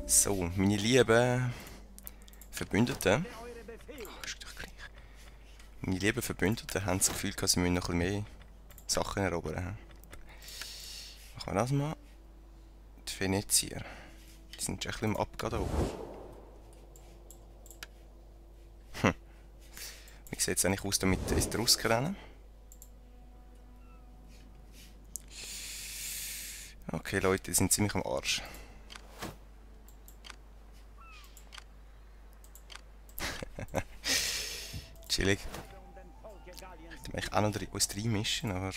So, meine lieben Verbündeten. Ist doch gleich. Meine lieben Verbündeten haben das Gefühl, sie müssen noch ein bisschen mehr Sachen erobern. Machen wir das mal. Die Venezier. Die sind schon ein bisschen im Abgehen da oben. Wie sieht es eigentlich aus, damit die Etrusker rennen? Okay, Leute, die sind ziemlich am Arsch. Chillig. Hätte mich auch noch uns reinmischen, aber...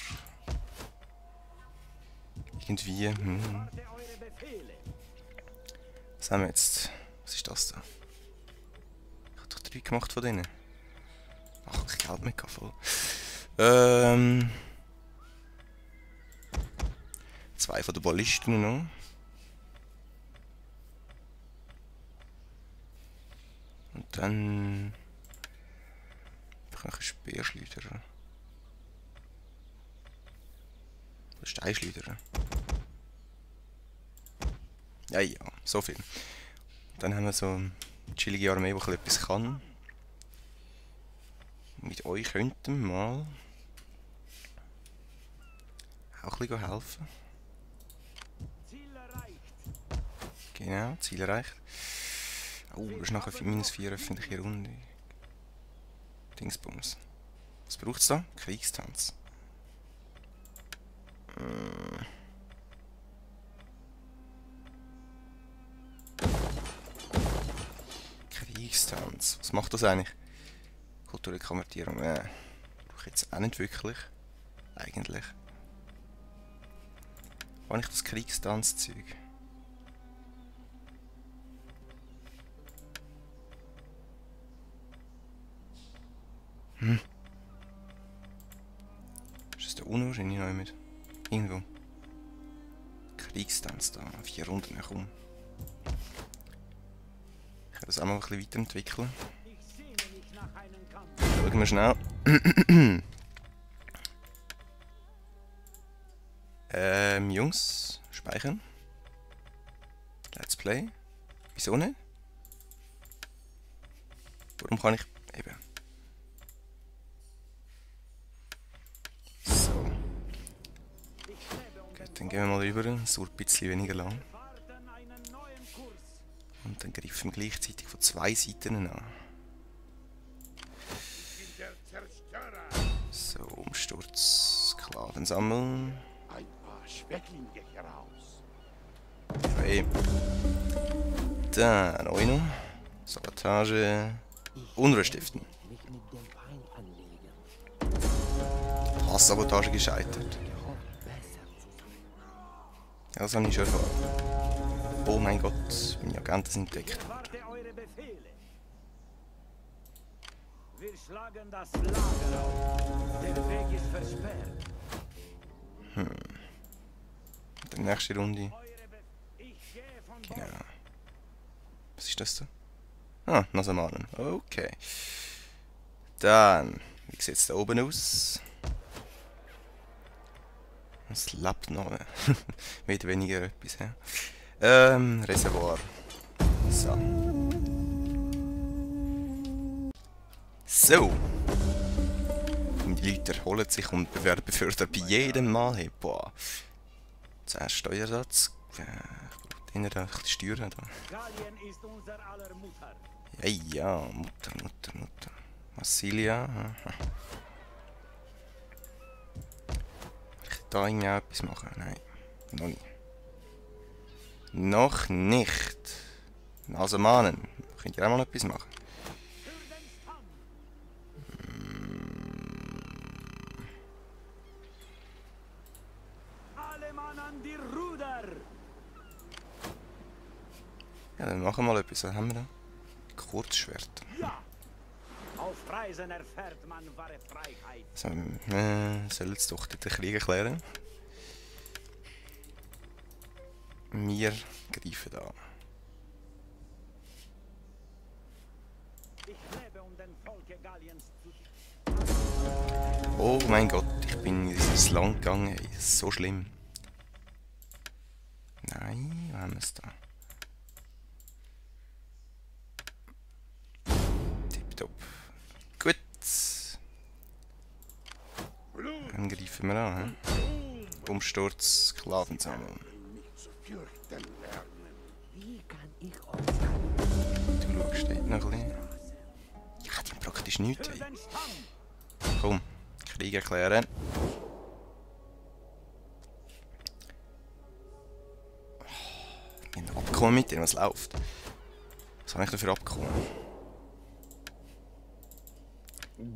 irgendwie... Was haben wir jetzt? Was ist das da? Ich habe doch 3 gemacht von denen. Ach, ich Geld mehr voll. 2 von den Ballisten noch. Und dann... Ich habe einen Speerschleuderer. Oder Steinschleuderer. Ja, ja, so viel. Dann haben wir so eine chillige Armee, die etwas kann. Mit euch könnten wir mal auch ein bisschen helfen. Genau, Ziel erreicht. Oh, das ist nachher -4 öffentliche Runde. Dingsbums. Was braucht es da? Kriegstanz. Kriegstanz. Was macht das eigentlich? Kulturelle Konvertierung. Brauche ich jetzt auch nicht wirklich. Eigentlich. Wo habe ich das Kriegstanzzeug? Ist das da unwahrscheinlich noch mit? Irgendwo. Kriegstanz da. 4 Runden, ja komm. Ich kann das auch mal ein bisschen weiterentwickeln. Schauen wir schnell. Jungs, speichern. Let's Play. Wieso nicht? Warum kann ich... Eben. So. Gut, dann gehen wir mal rüber. Es dauert ein bisschen weniger lang. Und dann greifen wir gleichzeitig von 2 Seiten an. So, Umsturz. Sklaven sammeln. Okay. Dann auch noch. Sabotage. Unruhe stiften. Hasssabotage gescheitert. Ja, das habe ich schon erfahren. Oh mein Gott, meine Agenten sind entdeckt. Wir schlagen das Lager auf. Der Weg ist versperrt. Die nächste Runde. Genau. Was ist das da? Ah, Nasamanen. Okay. Dann, wie sieht es da oben aus? Es lebt noch. Mit weniger etwas. Ja. Reservoir. So. So. Und die Leute erholen sich und bewerben für das bei jedem Mal. Hey, boah. Zuerst Steuersatz. Ich brauche den da die Steuern da. Gallien ist unser aller Mutter. Ja, ja, Mutter. Massilia. Aha. Will ich da irgendwie auch etwas machen? Nein. Noch nicht. Noch nicht. Nasemanen. Könnt ihr auch mal etwas machen? Alle Mann an die Ruder! Ja, dann machen wir mal etwas. Was haben wir da? Kurzschwert. Ja! Auf Reisen erfährt man wahre Freiheit. So, soll jetzt doch den Krieg erklären. Wir greifen da. Ich lebe, um den Volke Galliens zu... Oh mein Gott, ich bin in dieses Land gegangen. Ey, das ist so schlimm. Nein, wo haben wir es da? tipptopp. Gut. Dann greifen wir an. Umsturz, Sklavensammlung. Du schaust dort noch ein bisschen. Ja, die haben praktisch nichts. Ey. Komm, Krieg erklären. Ein Abkommen mit denen, was läuft? Was habe ich dafür Abkommen?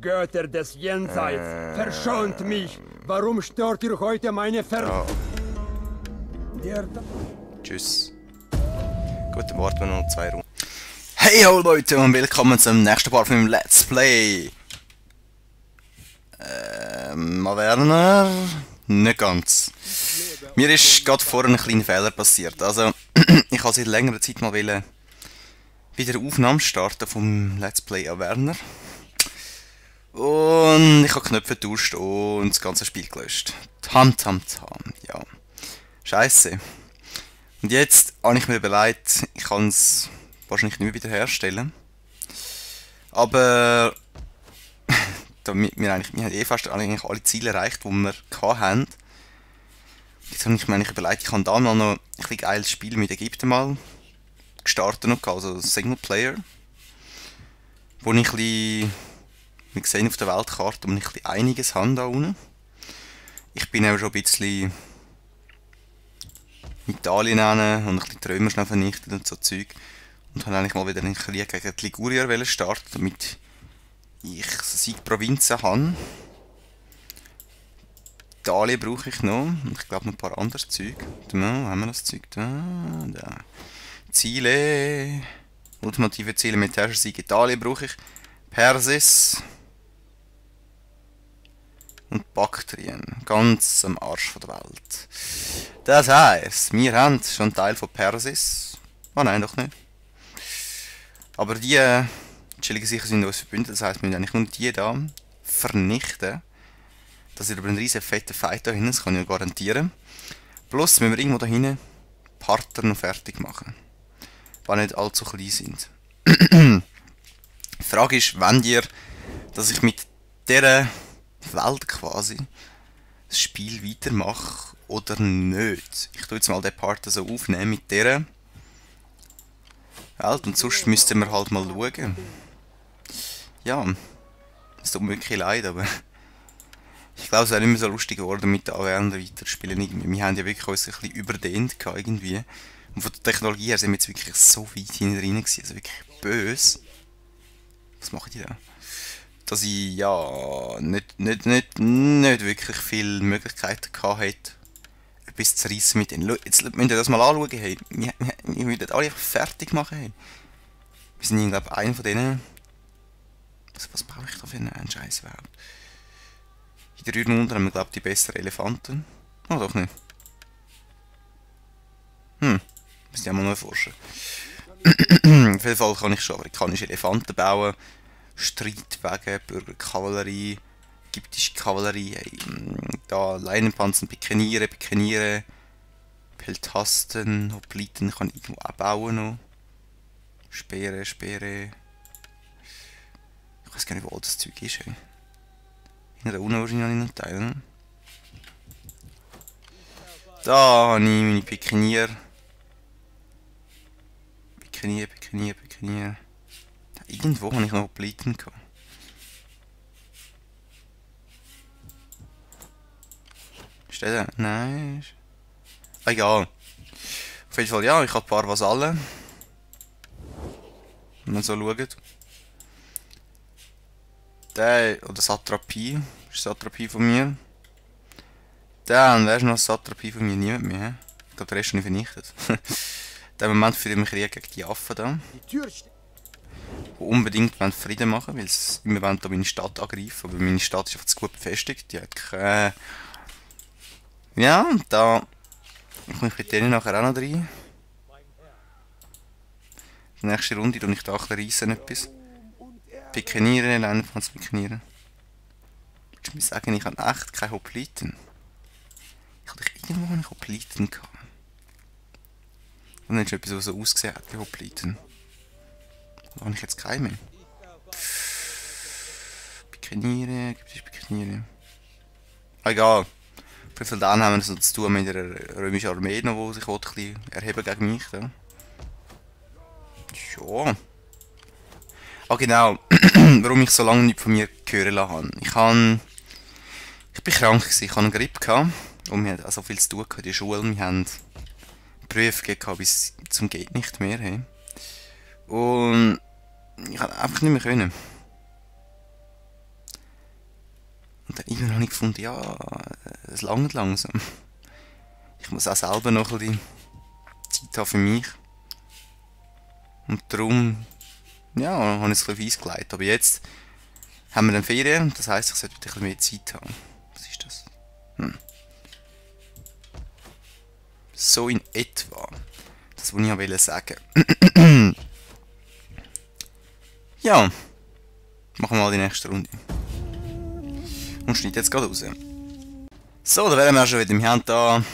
Götter des Jenseits, verschont mich! Warum stört ihr heute meine Da. Tschüss. Gut, dann warten wir noch 2 Runden. Hey ho Leute und willkommen zum nächsten Part von meinem Let's Play. Werner? Nicht ganz. Mir ist gerade vorher ein kleiner Fehler passiert. Also, ich habe seit längerer Zeit mal wieder Aufnahmen starten vom Let's Play an Werner. Und ich habe Knöpfe getauscht und das ganze Spiel gelöscht. Tam. Ja. Scheiße. Und jetzt habe ich mir überlegt, ich kann es wahrscheinlich nicht mehr wiederherstellen. Aber damit wir haben eh fast eigentlich alle Ziele erreicht, die wir hatten. Jetzt habe ich mir überlegt, ich habe da mal noch ein geiles Spiel mit Ägypten mal gestartet, also Singleplayer. Wo ich ein bisschen, wir sehen auf der Weltkarte, wo ich ein bisschen einiges habe da unten. Ich bin auch schon ein bisschen in Italien und ein bisschen die Römer schnell vernichtet und so Zeug. Und habe eigentlich mal wieder einen Krieg gegen die Ligurier starten, damit ich Siegprovinzen habe. Italien brauche ich noch. Und ich glaube noch ein paar anderes Zeug. Da haben wir das Zeug. Da. Ziele. Ultimative Ziele mit Sieg. Italien brauche ich. Persis. Und Baktrien. Ganz am Arsch von der Welt. Das heisst, wir haben schon einen Teil von Persis. Oh nein, doch nicht. Aber die chilligen sicher sind uns verbündet. Das heisst, wir müssen eigentlich nur die da vernichten. Das ist aber ein riesen fetter Fight da hinten, das kann ich ja garantieren. Plus müssen wir irgendwo da hinten Partner noch fertig machen. Die nicht allzu klein sind. Die Frage ist, wollt ihr, dass ich mit dieser Welt quasi das Spiel weitermache oder nicht? Ich tue jetzt mal den Part so aufnehmen mit dieser Welt und sonst müssten wir halt mal schauen. Ja, es tut mir wirklich leid, aber ich glaube, es wäre nicht mehr so lustig geworden mit den anderen weiterspielen. Wir haben ja wirklich uns ein bisschen überdehnt irgendwie. Und von der Technologie her sind wir jetzt wirklich so weit hinten drin gewesen, also wirklich böse. Was machen die da? Dass ich ja nicht wirklich viele Möglichkeiten hatte, etwas zu reissen mit denen. Jetzt müsst ihr das mal anschauen, hey. Wir würden alle einfach fertig machen, hey. Wir sind, glaube ich, einer von denen. Was baue ich da für einen Scheiß überhaupt? In der Runde haben wir, glaube ich, die besseren Elefanten. Oh, doch nicht. Müssen ja mal noch erforschen. Auf jeden Fall kann ich schon amerikanische Elefanten bauen. Streitwagen, Bürgerkavallerie, ägyptische Kavallerie, da Leinenpanzer, Pikeniere, Peltasten, Hopliten kann ich irgendwo auch bauen noch. Speere. Ich weiß gar nicht, wo all das Zeug ist. Hey. Da unten wahrscheinlich noch Teile. Da habe ich meine Pikeniere. Irgendwo habe ich noch Hopliten gehabt. Ist der da? Nein. Egal. Auf jeden Fall, ja, ich habe ein paar Vasallen. Wenn man so schaut. Der, oder Satrapie, ist Satrapie von mir. Dann, wer ist noch Satrapie von mir? Niemand mehr. Ich glaube, der Rest ist nicht vernichtet. Der Moment für den Krieg gegen die Affen da. Die unbedingt Frieden machen, weil sie immer wollen da meine Stadt angreifen. Aber meine Stadt ist einfach zu gut befestigt. Die hat keine... Ja, und da komme ich mit denen nachher auch noch rein. Die nächste Runde tue ich da ein bisschen reissen etwas. Pikenieren, Leinenpanzer pikenieren. Willst du mir sagen, ich habe echt keine Hopliten? Ich hatte irgendwo eine Hopliten gehabt. Und dann ist etwas, was so ausgesehen hat wie Hopliten. Da habe ich jetzt keine mehr. Pikeniere, ägyptische Pikeniere. Egal. Auf jeden Fall dann haben wir es noch zu tun mit der römischen Armee, noch, die sich ein bisschen erheben gegen mich. Ja. Ja. Ah genau, warum ich so lange nicht von mir hören lassen habe. Ich bin krank gewesen, ich hatte eine Grippe gehabt, und wir hatten auch so viel zu tun in der Schule. Wir haben Prüfungen gehabt bis zum geht nicht mehr. Hey. Und ich konnte einfach nicht mehr können. Und dann irgendwann habe ich gefunden, ja, es langt langsam. Ich muss auch selber noch ein bisschen Zeit haben für mich. Und darum, ja, habe ich es ein bisschen gelegt. Aber jetzt haben wir dann Ferien, das heisst, ich sollte ein bisschen mehr Zeit haben. Was ist das? So in etwa. Das wollte ich ja sagen. Ja, machen wir mal die nächste Runde. Und schneide jetzt gerade raus. So, da wären wir auch schon wieder. Wir haben da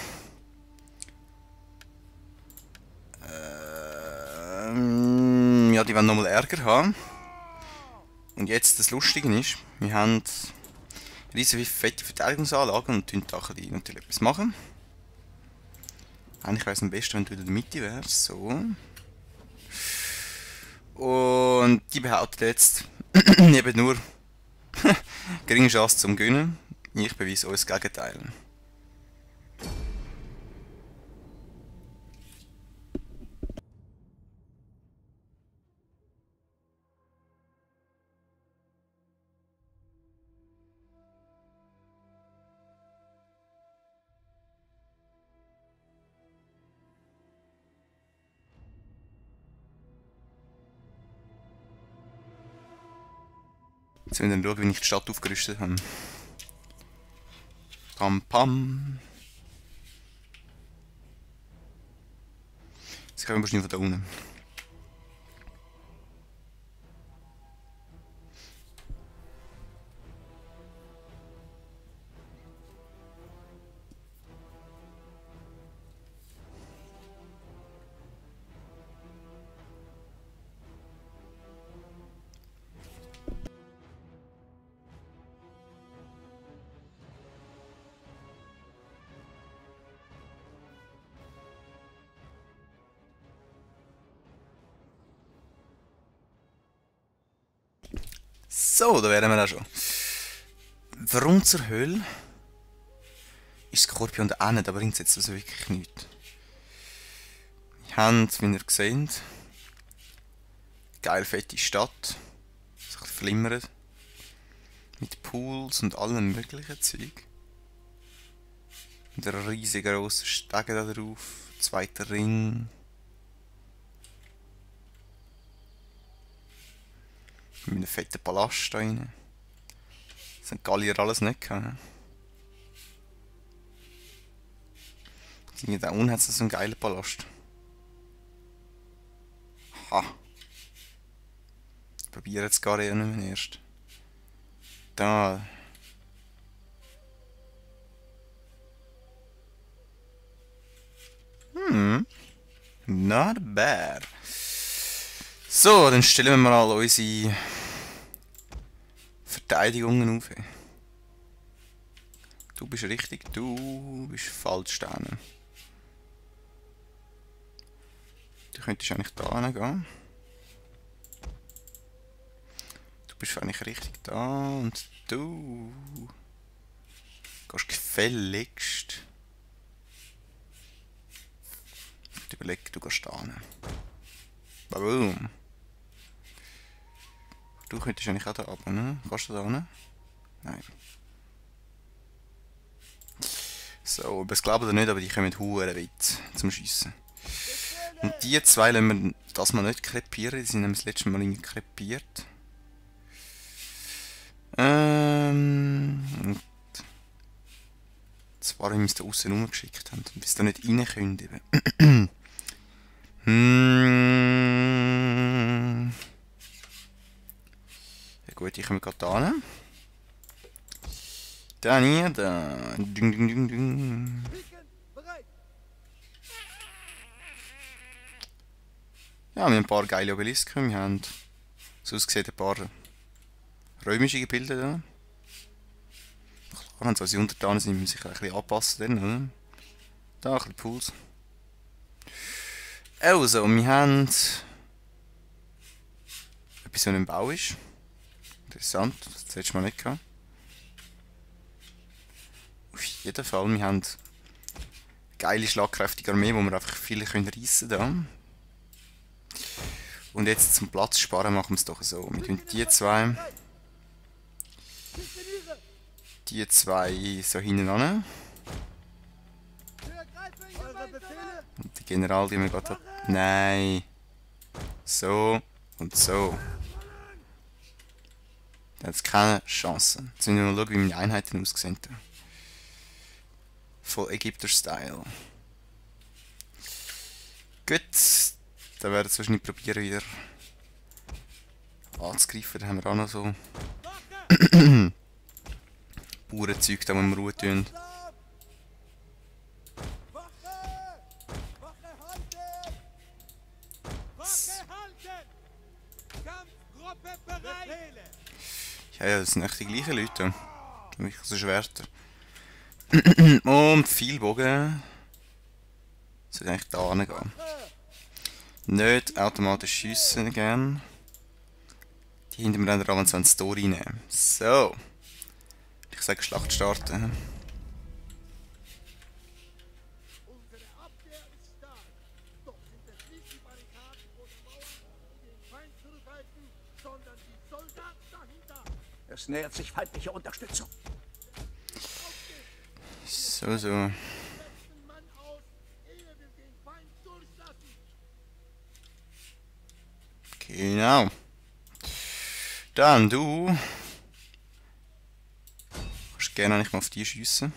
ja, die wollen nochmal Ärger haben. Und jetzt das Lustige ist, wir haben riesige fette Verteidigungsanlagen und tun da natürlich etwas machen. Eigentlich wäre es am besten, wenn du in der Mitte wärst. So. Und die behaupten jetzt eben nur geringe Chance zum Gewinnen. Ich beweise euch das Gegenteil. Jetzt müssen wir dann schauen, wie ich die Stadt aufgerüstet habe. Pam pam. Jetzt kommen wir wahrscheinlich von da unten. So, da wären wir auch schon. Warum zur Hölle ist Skorpion da hinten? Da bringt es jetzt also wirklich nichts. Wir haben, wie ihr seht, geil fette Stadt. So ein bisschen flimmert. Mit Pools und allem möglichen Zeug. Mit einer riesig grossen Stege da drauf. Zweiter Ring. Mit einem fetten Palast da rein. Das haben die Gallier alles nicht gehabt. Da unten hat es so einen geilen Palast. Ha! Ich probiere jetzt gar nicht mehr erst. Da. Not bad. So, dann stellen wir mal unsere Verteidigungen auf. Du bist richtig, du bist falsch stehen. Du könntest eigentlich da hingehen. Du bist eigentlich richtig da und du gehst gefälligst. Ich überlege, du gehst da hin. Warum? Du könntest eigentlich auch da runter, ne? Kannst du da hin? Nein. So, das glaubt ihr nicht, aber die kommen hure weit zum Schiessen. Und die zwei lassen wir das mal nicht krepieren, die sind nämlich das letzte Mal irgendwie krepiert. Und zwar, weil wir es da aussen rumgeschickt haben und bis da nicht rein können. Ja gut, ich komme gerade da hin. Dann hier, da. Ding, ding, ding, ding. Ja, wir haben ein paar geile Obelisken. Wir haben so ausgesehen ein paar römische Gebilde da. Klar, wenn sie Untertanen sind, müssen sich ein bisschen anpassen dann, oder? Da, ein bisschen Puls. Also, wir haben etwas, was im Bau ist. Interessant, das hättest du mal nicht gehabt. Auf jeden Fall, wir haben eine geile, schlagkräftige Armee, wo wir einfach viele reissen können. Und jetzt zum Platz sparen machen wir es doch so. Wir tun die zwei so hinten an. Und die General, die wir gerade hat. Nein. So und so. Da hat es keine Chance. Jetzt müssen wir mal schauen, wie meine Einheiten aussehen. Voll Ägypter-Style. Gut. Dann werden wir wahrscheinlich probieren, wieder anzugreifen. Da haben wir auch noch so Bauernzeug, da wir Ruhe tun. Ja, das sind echt die gleichen Leute. Mich so Schwerter. Und viel Bogen. Sollte eigentlich da hingehen. Nicht automatisch schiessen gern. Die hinter mir dann aber so eine Story nehmen. So. Ich sage Schlacht starten. Es nähert sich feindliche Unterstützung. So. Genau. Dann du. Kannst gerne nicht mal auf die schiessen.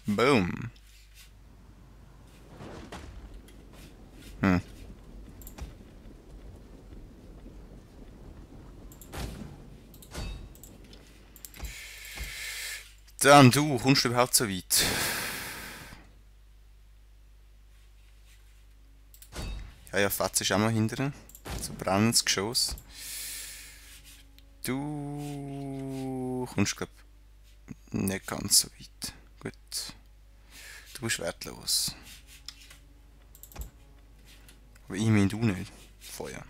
Boom. Dann du, kommst du überhaupt so weit? Ja, Fetz ist auch noch hinten. So brennendes Geschoss. Du kommst, glaub nicht ganz so weit. Gut. Du bist wertlos. Aber ich meine du nicht. Feuer.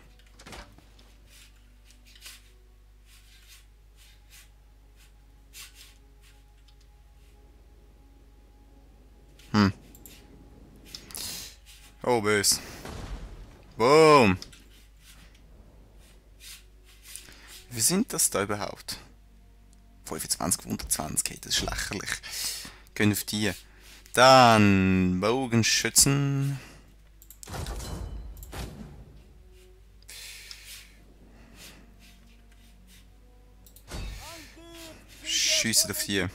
Oh, böse. Boom! Wie sind das da überhaupt? 25, 120, hey, das ist lächerlich. Gehen auf die. Dann Bogenschützen. Schiessen auf die.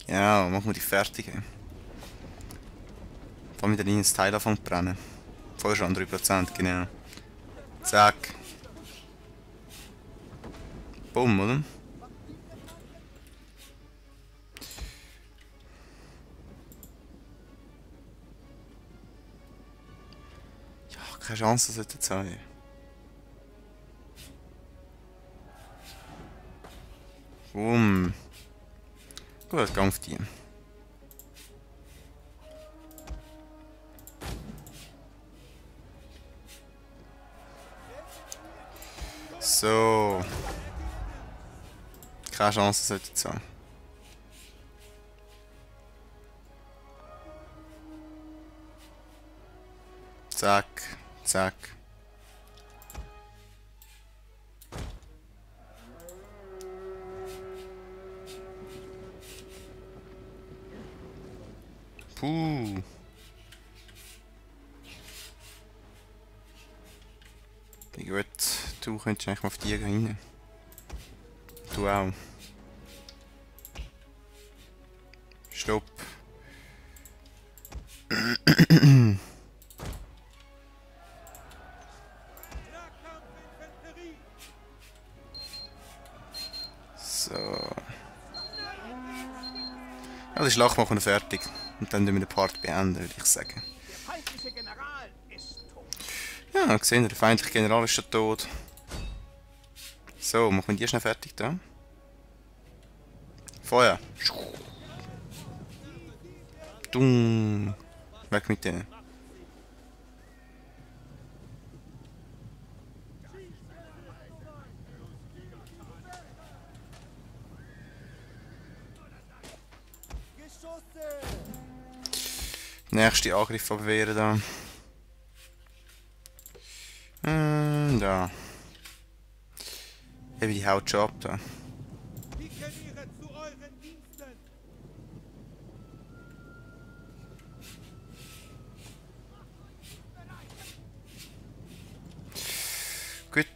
Ja, machen wir die fertig. Vor allem wieder ins Teil anfangen zu brennen. Vorher schon 3%, genau. Zack. Bumm, oder? Ja, keine Chance, das sollte sein. Bumm. Gut, gang auf die. So. Keine Chance sollte es sein. Zack, zack. Puh. Okay, gut. Du könntest eigentlich mal auf die rein. Du auch. Stopp. So. Ja, die Schlacht machen wir fertig. Und dann tun wir den Part beenden, würde ich sagen. Ja, gesehen, der feindliche General ist schon tot. So, machen wir die schnell fertig da. Feuer. Dung. Weg mit denen. Nächste Angriff abwehren da. Da. Eben die haut schon ab da. Gut.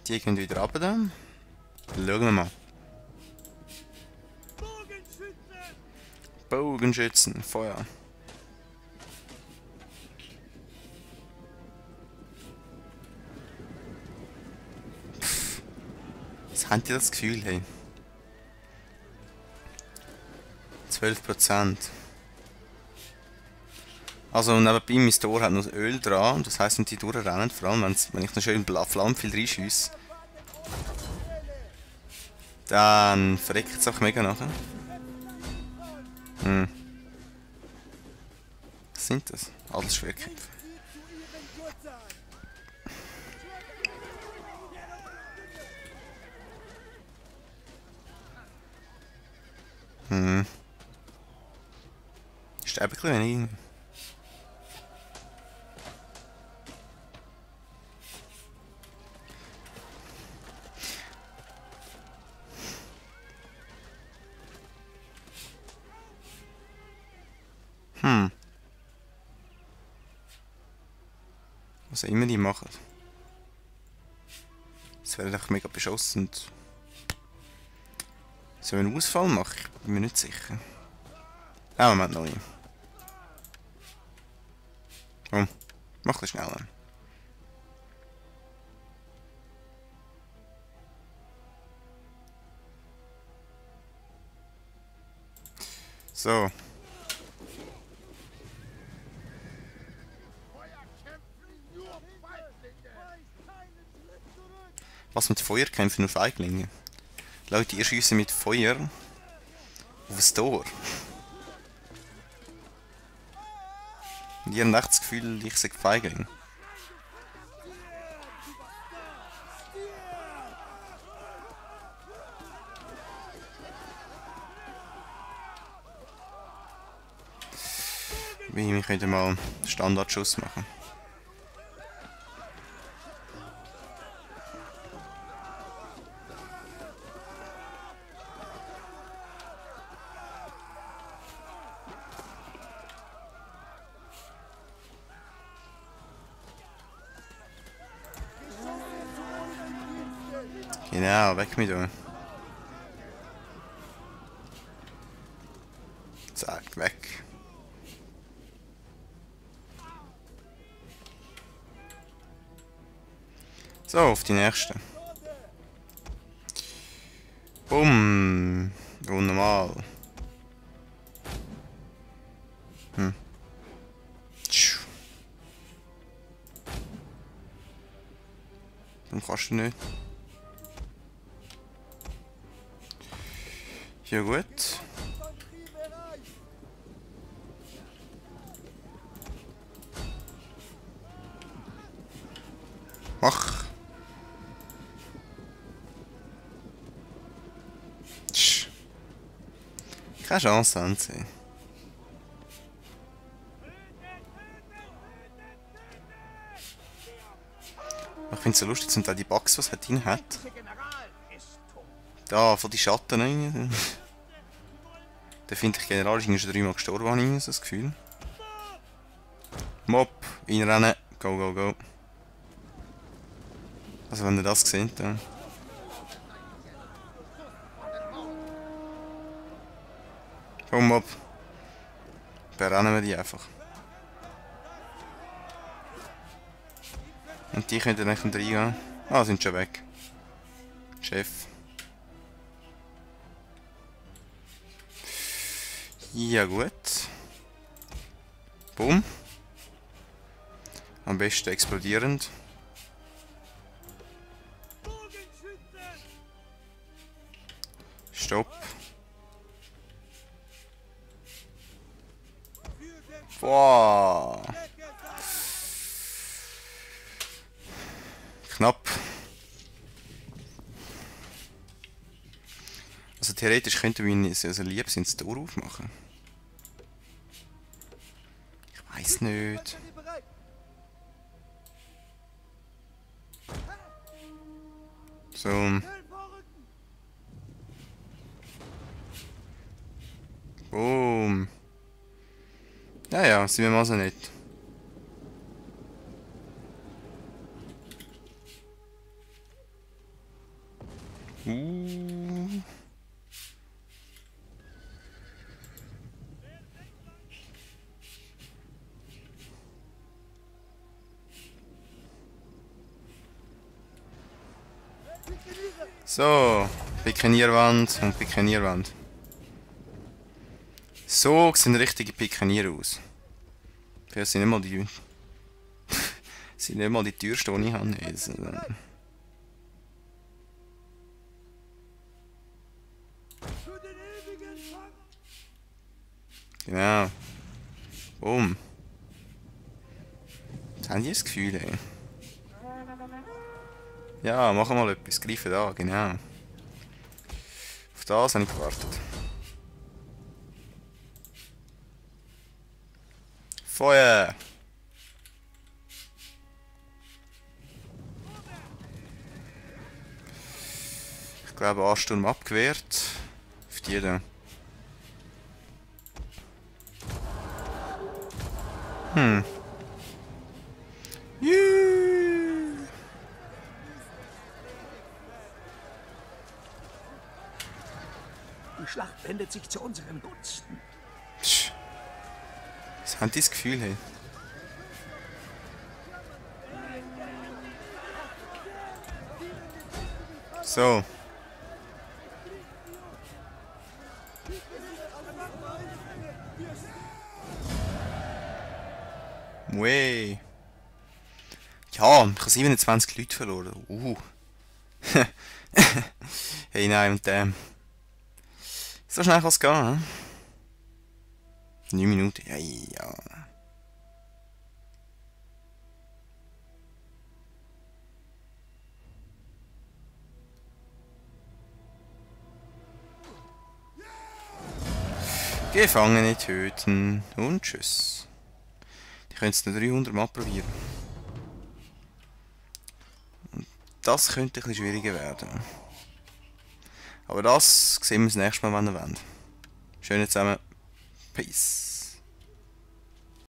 Die gehen wieder runter da. Schauen wir mal. Bogenschützen, Feuer. Was habt ihr das Gefühl, hey? 12%. Also nebenbei mein Tor hat noch Öl dran, das heisst, wenn die durchrennen, vor allem wenn ich noch schön Flammfil reinschieße, dann verreckt es auch mega nachher. Was sind das? Alles Schwerkämpfe. Sterbe ein bisschen wenig. Was auch immer die machen. Es wäre einfach mega beschossen. Sollen wir einen Ausfall machen? Ich bin mir nicht sicher. Ah, Moment noch nicht. Komm, mach das schneller. So. Was mit Feuer kämpfen nur Feiglinge? Leute, ihr schiessen mit Feuer auf das Tor. Und ihr habt echt das Gefühl, ich sage Feigling. Wir könnten mal einen Standardschuss machen. Genau, weg mit euch. Zack, weg. So, auf die nächste. Bumm. Unnormal. Dann kannst du nicht. Ja gut. Mach. Keine Chance haben sie. Ich finde es so lustig, sind da die Bugs, was er drin hat. Da, von die Schatten rein. Der feindliche General ist schon 3-mal gestorben, habe ich so das Gefühl. Mob, reinrennen, go, go, go. Also wenn ihr das seht, dann... Komm, Mob. Berennen wir die einfach. Und die könnten dann reingehen. Ah, sind schon weg. Chef. Ja gut. Bumm. Am besten explodierend. Stopp. Boah. Knapp. Also theoretisch könnten wir ihn so lieb sind, das Tor aufmachen. Ich weiß nicht. So. Boom. Ja, sind wir mal so nett. So, Pikenierwand und Pikenierwand. So sehen richtige Pikenier aus. Das sind nicht mal die... sind nicht mal die teuersten, die ich habe. Also, genau. Boom. Jetzt haben die das Gefühl, ey. Ja, machen wir mal etwas. Greifen da, genau. Auf das habe ich gewartet. Feuer! Ich glaube, Ansturm abgewehrt. Auf die da. Die Schlacht wendet sich zu unseren Gunsten. Was haben die das Gefühl, hey? So. Way. Ja, ich habe 27 Leute verloren. Hey, nein, und so schnell kann es gehen, hm? 9 Minuten, ja. Gefangene töten und tschüss. Die können es noch 300 Mal probieren. Und das könnte ein bisschen schwieriger werden. Aber das sehen wir das nächste Mal, wenn ihr wollt. Schön zusammen. Peace.